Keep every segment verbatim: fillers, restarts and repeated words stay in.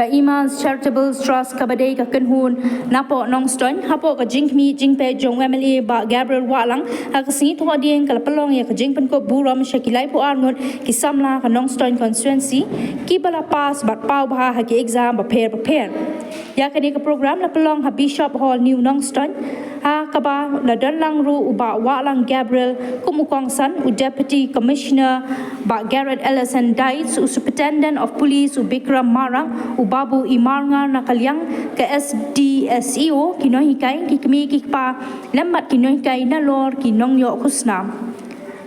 Iman's Charitable Trust kaba dei ka kynhun napoh Nongstoiñ hapoh ka jingkhmih jingpeit jong u M L A Bah Gabriel Wahlang ha ka sngi Thohdieng ka la pynlong ïa ka jingpynkup burom sha ki laiphew ar ngut ki samla ka Nongstoiñ constituency kiba la pass bad paw bha ha ki exam bapher bapher. Ïa kane ka program la pynlong ha Bishop Hall, New Nongstoiñ. Ha kaba la don lang ruh u Bah Wahlang Gabriel kum u kongsan, u Deputy Commissioner Bah Garrett Ellison Dites, u Superintendent of Police u Bikram Marak, u Babu Imarngar na ka liang ka S D S E O, ki nonghikai, ki kmie ki kpa lem bad ki nonghikai nalor ki nongïoh khusnam.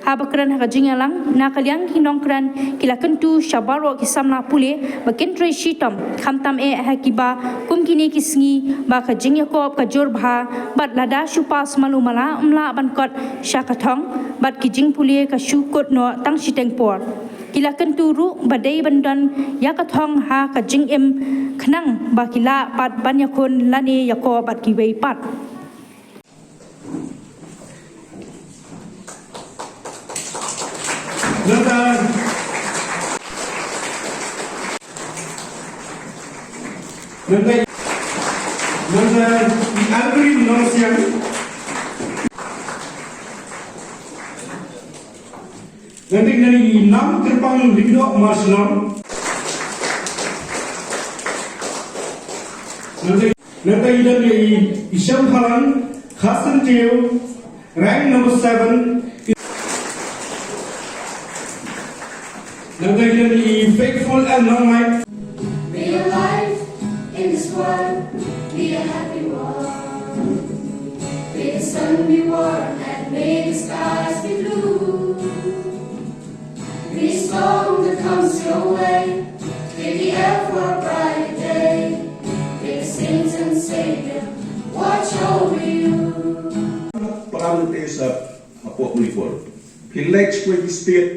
Haba kren ha ka jingïalang na ka liang ki nongkren ki la kyntu sha baroh ki samla pule ba kin trei shitom khamtam eh ha kiba kum kine ki sngi ba ka jingïakop ka jur bha bad lada shu pass malu mala ym lah ban kot sha ka thong bad ki jingpule ka shu kut noh tang shiteng por. Ki la kyntu ruh ba dei ban don ïa ka thong ha ka jingim khnang ba ki lah pat ban ïakhun lane ïakop bad kiwei pat. Nangta, nangta, nangta i Alvin Nongsiang. Nangta i Nam Kyrpang Lyngdoh Marshnong. Nangta Nangta i don ïa i, i Shemphalang Kharsantiew, rank number seven. Nangta i don ïa i Faithful L Nongmai. May your life in this world be a happy one. May the sun be warm and may the skies be blue. Any storm that comes your way, may be out for a bright day. May the saints and Savior watch over you. Param te sa hapoh Manipur. Phi leit sha kawei ka state,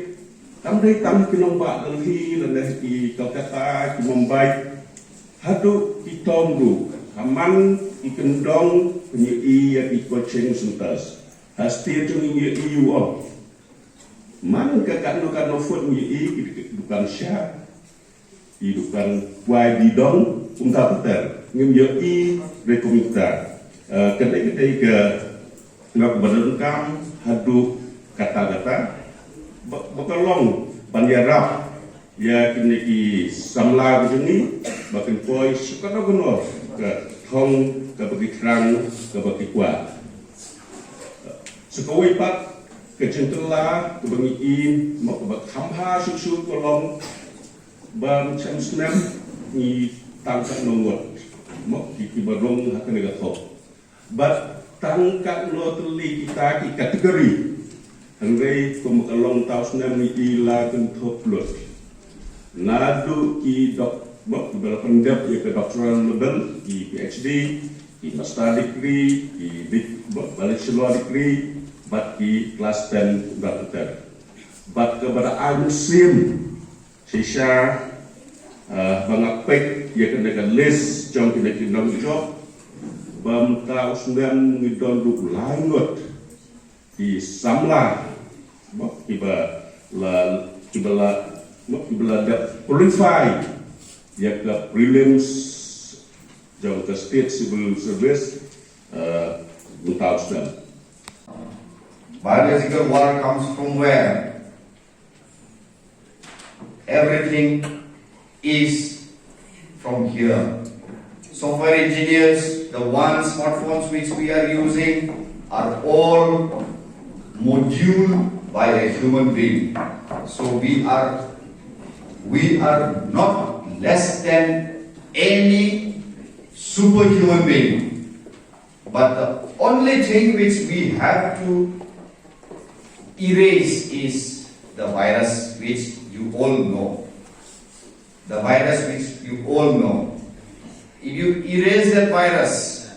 kam dei tang ki nongbah Delhi, lane ki Kolkata, ki Mumbai. Haduh ki tom ruh, ka man ki kyndong, pynïohi ïa ki coaching centers. Ha state jong ngi ïohi u ong. Man ka katno katno foot ngi ïohi ki dukan sha, ki dukan kwai didong, kumta ter ter. Ngim ïohi re kumta. Eh, ka dei ka dei ka ngap ba donkam haduh katta katta. Ba, ba ka long ban ïarap ïa kine ki samla ka jong ngi ba kin poi sha kano kano ka thong kaba ki thrang kaba ki kwah. Sa kawei pat ka jingkylla kaba ngi i, mo, kaba kham bha shuh shuh ka long ba mynshem snem ngi tang katno ngut, mo, ki, kiba rung ha kane ka thong. Bad tang katno tylli kita ki category. Hynrei kum ka long mynta u snem ngi i la kynthup lut. Naduh ki dok, mo, kiba la pyndep ïa ka doctoral level, ki P H D, ki master degree, ki dik-, ba-, bachelor degree, bad ki klas ten bad ter ter. Bad kaba da ai mynsiem shisha, eh, ba nga peit ïa kane ka list jong kine ki nongjop, ba mynta u snem ngi don ruh lai ngut ki samla, mo, kiba la, kiba la, mo, kiba la dep qualify ïa ka prelims jong ka State Civil Service, eh, mynta u snem. Biological war comes from where? Everything is from here. Software engineers, the one smartphones which we are using are all module by a human being. So we are, we are not less than any superhuman being. But the only thing which we have to erase is the virus which you all know. The virus which you all know. If you erase that virus,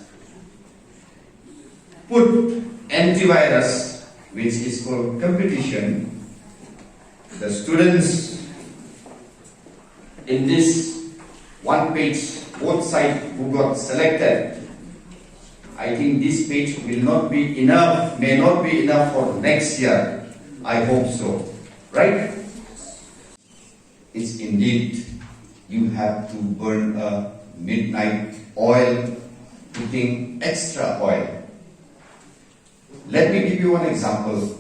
put antivirus, which is called competition, the students in this one page, both side who got selected, I think this page will not be enough, may not be enough for next year. I hope so. Right? It's indeed You have to burn a midnight oil, putting extra oil. Let me give you one example.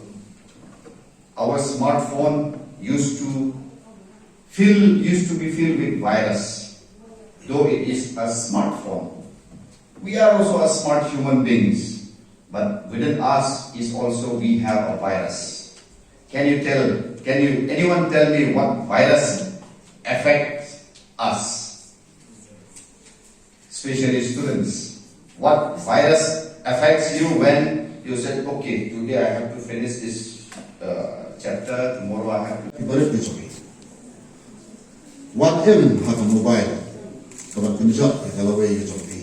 Our smartphone used to fill used to be filled with virus, though it is a smartphone. We are also a smart human beings, but within us is also we have a virus. Can you tell? Can you anyone tell me what virus affects us? Especially students. What virus affects you when you said, "Okay, today I have to finish this uh, chapter, tomorrow I have to." Ki barit ki jong phi. Wat im ha ka mobile ka ban pynjot ïa ka lawei ka jong phi.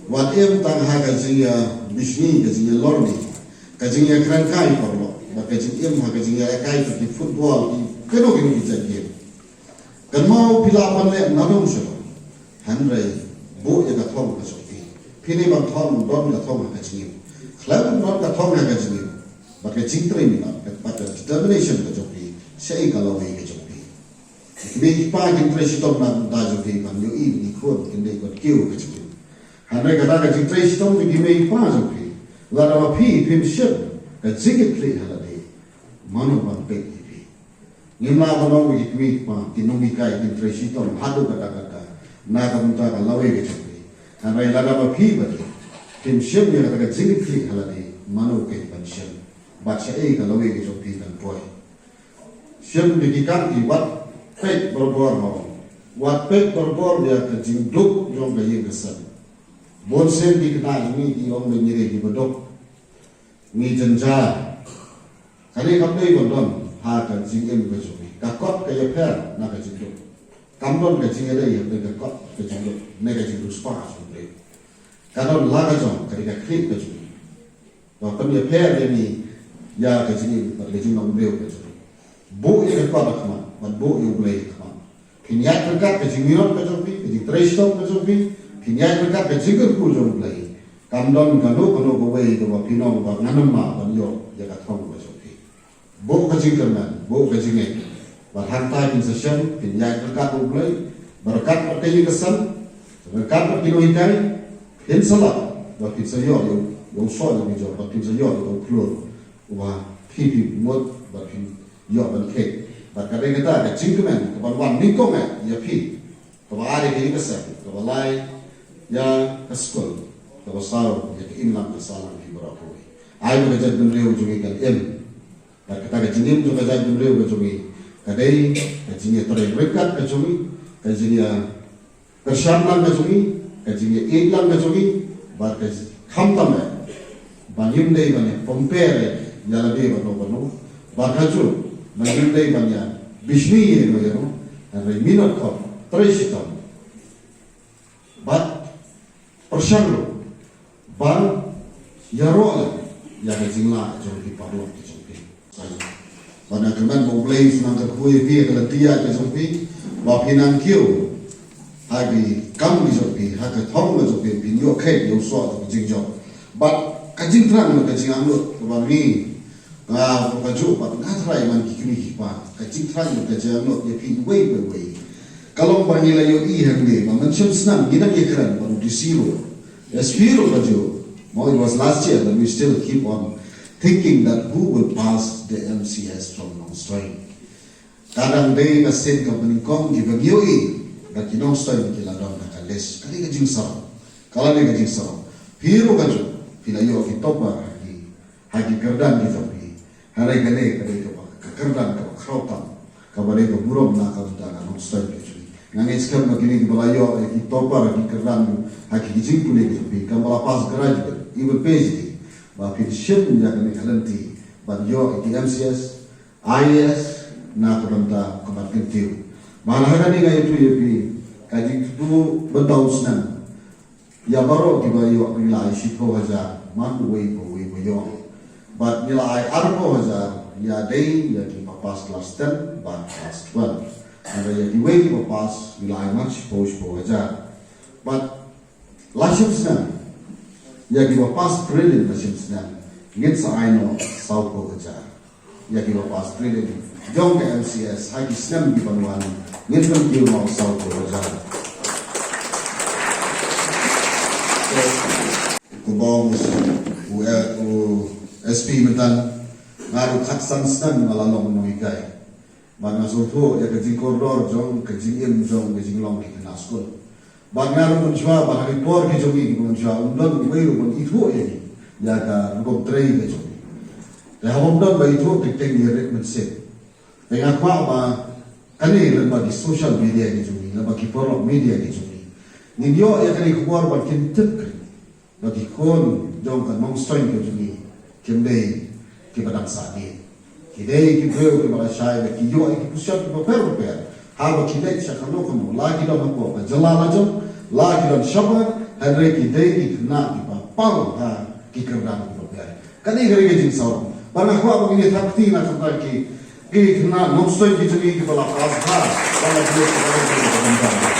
Wat im tang ha ka jingïa bishni, ka jingïa lorni, ka jingïa kren kai parlok, bad ka jingim ha ka jingïa kai ka ki football, ki kano kano ki jait game. Kynmaw phi lah ban leh nadong shadong. Hynrei buh ïa ka thong ka jong phi. Phi ne ban thong, don ka thong ha ka jingim. Khlem don ka thong ha ka jingim, bad ka jingtrei minot, bad ka determination ka jong phi, shaei ka lawei ka jong phi. Ki mei ki pa kin trei shitom na ka bynta jong phi ban ïohi ïa ki khun, kin dei ban kiew ka jingim. Hynrei kata ka jingtrei shitom jong ki mei ki pa jong phi, lada ma phi phim shim ka jingkitkhlieh ha lade, mano ban peit ïa phi? Ngim lah ban ong ba ki kmie ki kpa ki nonghikai kin trei shitom haduh katta katta na ka bynta ka lawei ka jong phi. Hynrei lada ma phi bad ki phim shim ïa kata ka jingkitkhlieh ha lade, mano ka ban shim? Bad shaei ka lawei ka jong phi kan poi? Shim da ki kam ki, wat peit barabor, wat peit barabor ïa ka jingduk jong ka ïing ka sem. Bun sien ki khynnah jong ngi ki ong ba ngi dei kiba duk, ngi jynjar. Kane kam dei ban don ha ka jingim ka jong ngi. Ka kot ka ïapher na ka jingduk. Kam don ka jingïadei hapdeng ka kot ka jingduk ne ka jingduk spah jong U Blei. Ka don la ka jong, ka dei ka khlieh ka jong ngi. Ba pynïapher ïa ngi ïa ka jingim bad ka jinglong briew ka jong ngi. Buh ïa ka kot ha khmat bad buh ïa U Blei ha khmat. Phin ïaid ryngkat ka jingminot ka jong phi, ka jingtrei shitom ka jong phi, phin ïaid ryngkat ka jingkyrkhu jong U Blei. Kam don kano kano kawei kaba phin ong ba ngan ym lah ban ïoh ïa ka thong ka jong phi. Buh ka jingkyrmen, buh ka jingngeit. Bad hangta phin sa shem, phin ïaid ryngkat bad U Blei, bad ryngkat bad ka ïing ka sem, ryngkat bad ki nonghikai, phin sa lah ba phin sa ïoh ïa u, ïa u soh ïa u jop, bad phin sa ïoh ïa u khlur uba phi phi mut bad phin ïoh ban kheit. Bad ka dei kata ka jingkmen kaban wan nyngkong eh ïa phi, kaba ar ïa ka ïing ka sem, kaba lai ïa ka skul, kaba saw ïa ka imlang ka sahlang phi baroh kawei. Ai ba ka jaitbynriew jong ngi kan im. Bad kata ka jingim jong ka jaitbynriew ka jong ngi ka dei ka jingïatrei ryngkat ka jong ngi, ka jingïakyrshan lang ka jong ngi, ka jingïaieit lang ka jong ngi, bad ka jing, khamtam eh ba ngim dei ban ïa compare ïa lade bad no bad no, bad kajuh ba ngim dei ban ïa bishni ïa no ïa no. Hynrei minot khop, trei shitom, bad pyrshang ruh ban ïaroh lem ïa ka jinglah jong ki paralok ki jong phi. Bad nga kyrmen ba U Blei un sa nang kyrkhu ïa phi ha ka lynti ïaid ka jong phi, ba phin nang kiew ha ki kam ki jong phi, ha ka thong ka jong phi, phin ïoh kheit ïa u soh jong ka jingjop. Bad ka jingthrang bad ka jingangnud kaba ngi Nga ruh kajuh pat nga tharai man ki kmie ki kpa, ka jingthrang bad ka jingangnud ïa phi uwei pa uwei ka long ba ngi la ïohi hangne ba mynshem snem ngi dang ïakren bad u D C ruh, S P ruh kajuh. Mo, it was last year, but we still keep on thinking that who will pass the M C S from Nongstoiñ. Ka dang dei ka sien ka banyngkong kiba ngi ïohi ba ki Nongstoiñ ki la don ha ka list. Ka dei ka jingsarong. Ka la dei ka jingsarong. Phi ruh kajuh phi la ïoh ki topper ha ki ha ki kyrdan ki jong phi. Hynrei kane ka dei kaba, ka kyrdan kaba khraw tam, kaba dei ka burom na ka bynta ka Nongstoiñ ka jong ngi. Nga ngeit skhem ba kine kiba la ïoh ïa ki topper ha ki kyrdan, ha ki jingpule ki jong phi, kaba la pass graduate, even P H D, ba phin shim ïa kane ka lynti ban ïoh ïa ki M C S, I A S na ka bynta ka mat kyntiew. Bad ha kane nga ïathuh ïa phi, ka jingthmu bynta u snem ïa baroh kiba ïoh ngi la ai shiphew hajar man uwei pa uwei ba ïoh. Bad ngi la ai arphew hajar ïa dei ïa kiba pass class ten bad class twelve. Hynrei ïa kiwei kiba pass ngi la ai man shiphew, shiphew hajar. Bad la shim snem ïa kiba pass prelim la shim snem ngin sa ai noh sawphew hajar. ïa kiba pass prelim jong ka M C S ha ki snem kiban wan. Ngin pynkiew noh saw klur hajar. Kaba ong u, u S P mynta, nga ruh khatsan snem nga la long nonghikai. Bad nga sngewthuh ïa ka jingkordor jong ka jingim jong ka jinglong ki khynnah skul. Bad nga ruh mynshuwa bad ha ki por ki jong ngi ki mynshuwa ym don uwei ruh ban ithuh ïa ngi ïa ka rukom trei ka jong ngi. Te haba ym don ba ithuh te teng ngi rit mynsiem. Te nga kwah ba kane lyngba ki social media ki jong ngi, lyngba ki paralok media ki jong ngi, ngin ïoh ïa kane ka khubor ban kyntip kane. Ba ki khun jong ka Nongstoiñ ka jong ngi kim dei kiba dang sah dien. Ki dei ki briew kiba la shai bad ki ïoh ïa ki position kiba pher bapher. Haba ki leit sha kano kano, la ki don hapoh ka jylla la jong, la ki don shabar, hynrei ki dei ki khynnah kiba pang ha ki kyrdan kiba pher. Kane ka dei ka jingsawa. Bad nga kwah ba ngin ïa thap kti na ka bynta ki, ki khynnah Nongstoiñ ki jong ngi kiba la pass bha, ba la dei ka dei ka dei ka dei.